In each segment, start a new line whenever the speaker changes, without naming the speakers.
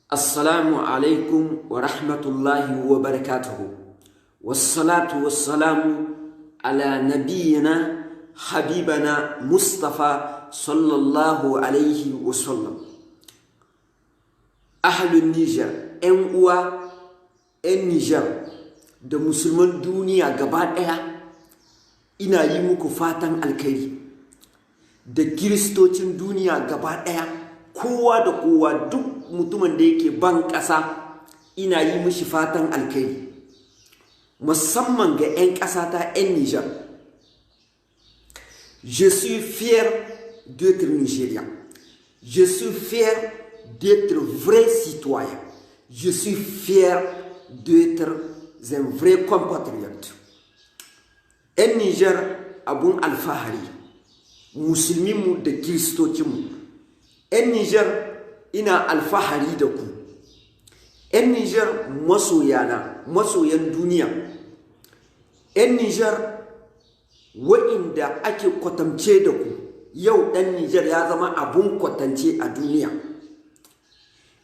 Assalamu alaikum wa rahmatullahi wa barakatuhu. Wassalatu wassalamu ala nabiyyina habibana Mustafa sallallahu alaihi wasallam. Ahlun Niger, 'yan uwa 'yan Niger da musulman duniya gaba ɗaya, ina yi muku fatan alkhairi. Da kiristocin duniya gaba ɗaya, kowa da kowa, duk mutumin da yake ban ƙasa, ina yi mishi fatan alkhairi, musamman ga 'yan ƙasa ta 'yan Niger. Je suis fier d'être Nigérien. Je suis fier d'être vrai citoyen. Je suis fier d'être un vrai compatriote. 'Yan Niger abun alfahari, musulminmu da kiristocinmu. 'Yan Niger, ina alfahari da ku. 'Yan Niger masoyana, masoyan duniya. 'Yan Niger wa'inda ake kwatance da ku, yau ɗan Niger ya zama abun kwatance a duniya.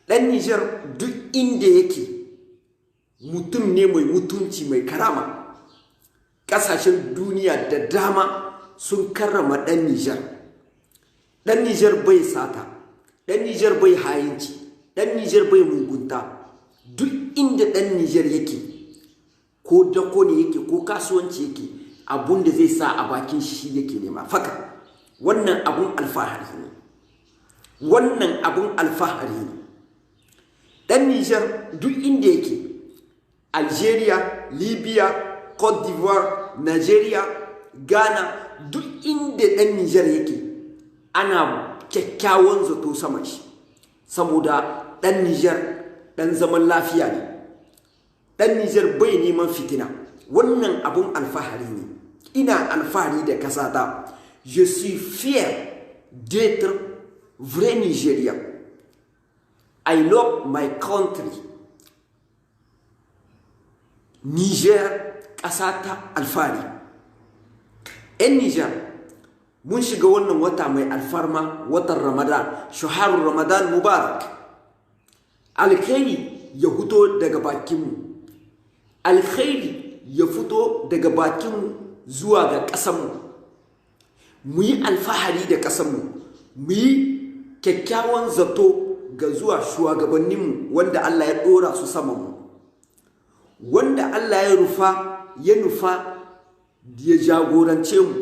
Ɗan Niger duk inda yake mutum ne mai mutunci, mai karama. Ƙasashen duniya da dama sun karrama ɗan Niger. Ɗan Niger bai sata, ɗan Niger bai ha'inci, ɗan Niger bai mugunta. Duk inda ɗan Niger yake, ko dako ne yake, ko kasuwanci yake, abun da zai sa a bakin shi yake nema faka. Wannan abun alfahari ne, wannan abun alfahari ne. Ɗan Niger duk inda yake, Algeria, Libya, Cote d'Ivoire, Nigeria, Ghana, duk inda ɗan Niger yake ana kyakkyawan zato sama shi, saboda ɗan Niger ɗan zaman lafiya ne. Ɗan Niger bai neman fitina. Wannan abun alfahari ne. Ina alfahari da kasata. Je suis fier d'être vrai Nigérian. I love my country Niger, ƙasa ta alfahari. 'Yan Niger, mun shiga wannan wata mai alfarma, watan Ramadan, shaharun Ramadan Mubarak. Alkhairi ya fito daga bakinmu, alkhairi ya fito daga bakinmu zuwa ga ƙasanmu. Mu yi alfahari da ƙasanmu, mu yi kyakkyawan zato ga zuwa shugabanninmu wanda Allah ya ɗora su samanmu, wanda Allah ya rufa ya nufa ya jagorance mu.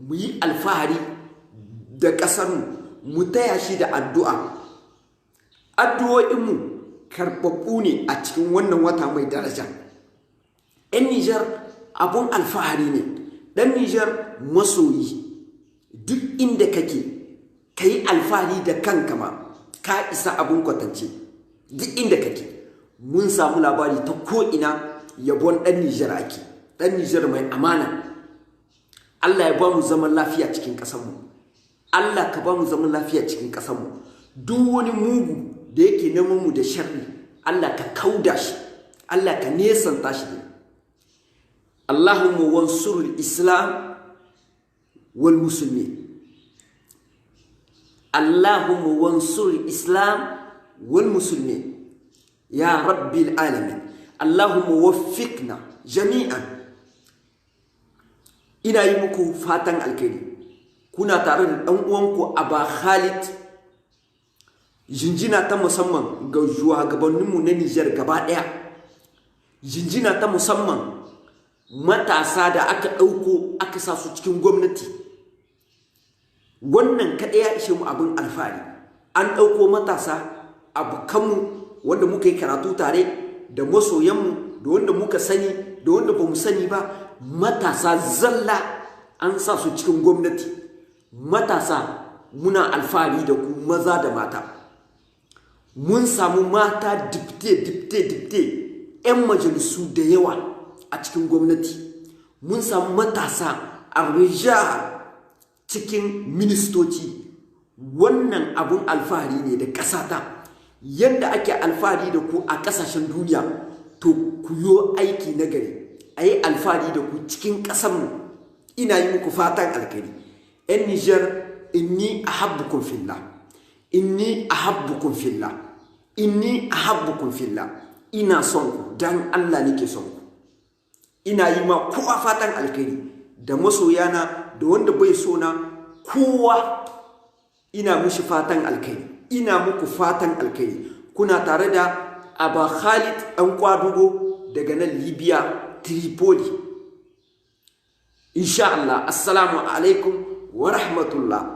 Mu yi alfahari da ƙasarmu, mu taya shi da addu'a. Addu'o'inmu karɓaɓɓu ne a cikin wannan wata mai daraja. 'Yan Nijar abun alfahari ne. Ɗan Nijar masoyi, duk inda kake ka yi alfahari da kanka ma, ka isa abun kwatance duk inda kake. Mun samu labari ta ko'ina yabon ɗan Nijar ake, ɗan Nijar mai amana. Allah ya ba mu zaman lafiya cikin ƙasarmu. Allah ka ba mu zaman lafiya cikin ƙasarmu. Duk wani mugu da yake neman mu da sharri, Allah ka kauda shi, Allah ka nesanta shi. اللهم وانصر الإسلام والمسلمين. اللهم وانصر الإسلام والمسلمين يا رب العالمين. اللهم وفقنا جميعا. Ina yi muku fatan alkhairi. Kuna tare da ɗan uwanku Aba Khalid. Jinjina ta musamman ga shugabanninmu na Nijar gaba ɗaya. Jinjina ta musamman matasa da aka ɗauko aka sa su cikin gwamnati. Wannan kaɗai ya ishe mu abin alfahari. An ɗauko matasa, abokanmu wanda muka yi karatu tare, da masoyanmu, da wanda muka sani, da wanda ba mu sani ba, matasa zalla an sa su cikin gwamnati. Matasa, muna alfahari da ku, maza da mata. Mun samu mata député, député, député, 'yan majalisu da yawa a cikin gwamnati. Mun samu matasa a cikin ministoci. Wannan abun alfahari ne da ƙasata. Yadda ake alfahari da ku a ƙasashen duniya, to ku yo aiki nagari, a yi alfahari da ku cikin ƙasanmu. Ina yi muku fatan alkhairi. 'Yan Nijar, إني أحبكم في الله، إني أحبكم في الله. Inni ahabbukum fillah, ina son ku dan Allah, nake son ku. Ina yi ma kowa fatan alkhairi, da masoyana da wanda bai so na, kowa ina mushi fatan alkhairi, ina muku fatan alkhairi. Kuna tare da Aba Khalid ɗan Kwadugo daga nan Libya, Tripoli, insha Allah. Assalamu alaikum wa rahmatullah.